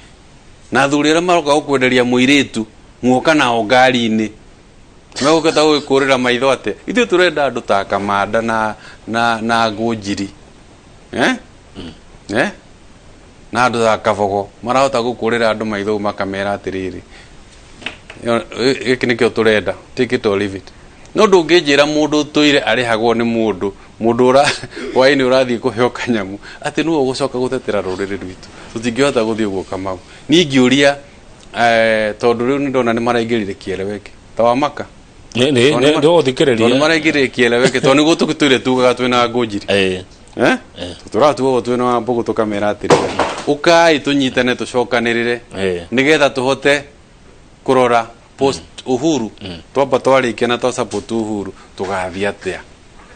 na athuri arĩa maroka gũkwenderia mũirĩtu, muoka nao ngari-inĩ, megũkĩta gũgĩkũrĩra maitho atĩa? Ithuĩ tũrenda andũ ta Kamanda na Ngũnjiri, eh? Eh? Na andũ ta Kabogo marahota gũkũrĩra andũ maitho makamera atĩrĩrĩ, gĩkĩ nĩkĩo tũrenda, take it or leave it. No ndũngĩnjĩra mũndũ ũtũire arĩhagwo nĩ mũndũ, mũndũ ũra hwaĩ-inĩ ũrathiĩ kũheo kanyamu, atĩ nĩwe ũgũcoka gũtetera rũrĩrĩ rwitũ. Tũtingĩhota gũthiĩ ũguo, Kamau. Niĩ ingĩũria, tondũ rĩu nĩ ndona nĩ maraingĩrire kieleweke ta wa maka. Nĩ Tondũ ndũgũthikĩrĩria. Maraingĩrire kieleweke tondũ nĩguo tũgĩtũire tugaga twĩna Ngũnjiri. Eh? Tũratuaga twĩna wa Mbũgũ, tũkamera atĩrĩrĩ, ũkai tũnyitane, tũcokanĩrĩre, nĩgetha tũhote kũrora post Uhuru. Twamba twarĩkia na twa support Uhuru, tũgathiĩ atĩa?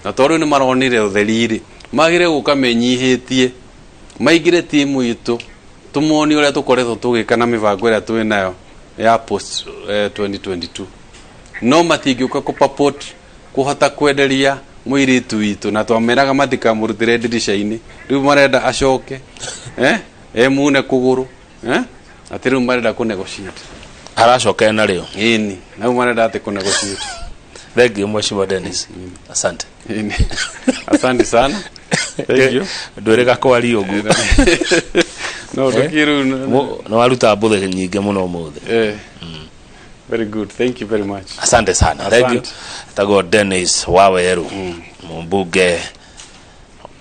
Na tondũ rĩu nĩ maronire ũtheri rĩ, magĩrĩire gũka menyihĩtie, maingĩre timu itũ, tũmonie ũrĩa tũkoretwo tũgĩka na mĩbango ĩrĩa twĩ nayo ya post 2022. No matingĩũka kũ kũhota kwenderia mũirĩtu witũ, na twameraga matikamũrutĩre ndirica-inĩ. Rĩu marenda acoke, eh, emune kũgũrũ. Eh? Atĩ rĩu marenda kũ negotiate. Aracoka narĩo. Ĩni, na rĩu marenda atĩ kũ negotiate. Thank you, Mheshimiwa Dennis, asante. Ĩni. Asante sana. Thank you. Ndwĩrĩga kwaria ũguo. No ndũkiĩ rĩu. Nĩ waruta mbũthĩ nyingĩ mũno ũmũthĩ. Eh. Very good. Thank you very much. Asante sana. Thank you. Asante. Tagwo Dennis Waweru, mũmbunge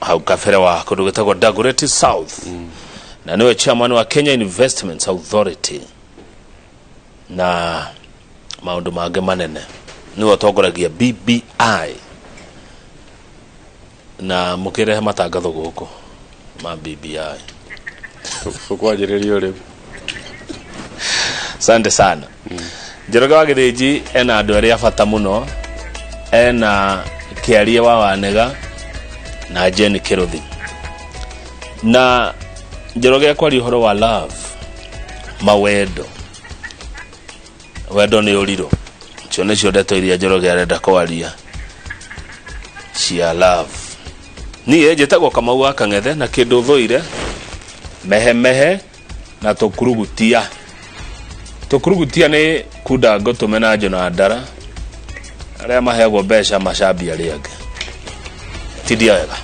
hau kabere wa kũndũ gwĩtagwo Dagoretti South, na nĩwe chairman wa Kenya Investments Authority na maũndũ mangĩ manene. Nĩwe ũtongoragia BBI na mũkĩrehe matangatho gũkũ ma BBI. Tũkwanjĩrĩria rĩu. Asante sana. Njoroge wa Gĩthĩnji ena andũ erĩ a bata mũno, ena Kĩarie wa Wanega na Jane Kĩrũthi. Na Njoroge akwaria ũhoro wa love, mawendo. Wendo nĩ ũrirũ. Icio nĩcio ndeto iria Njoroge arenda kwaria cia love. Niĩ njĩtagwo Kamau wa Kang'ethe, na kĩndũ thũire mehemehe na tũkurugutia. Tũkurugutia nĩ kunda ngũtũme na njũna ndara arĩa maheagwo mbeca macambia arĩa angĩ. Tindia wega.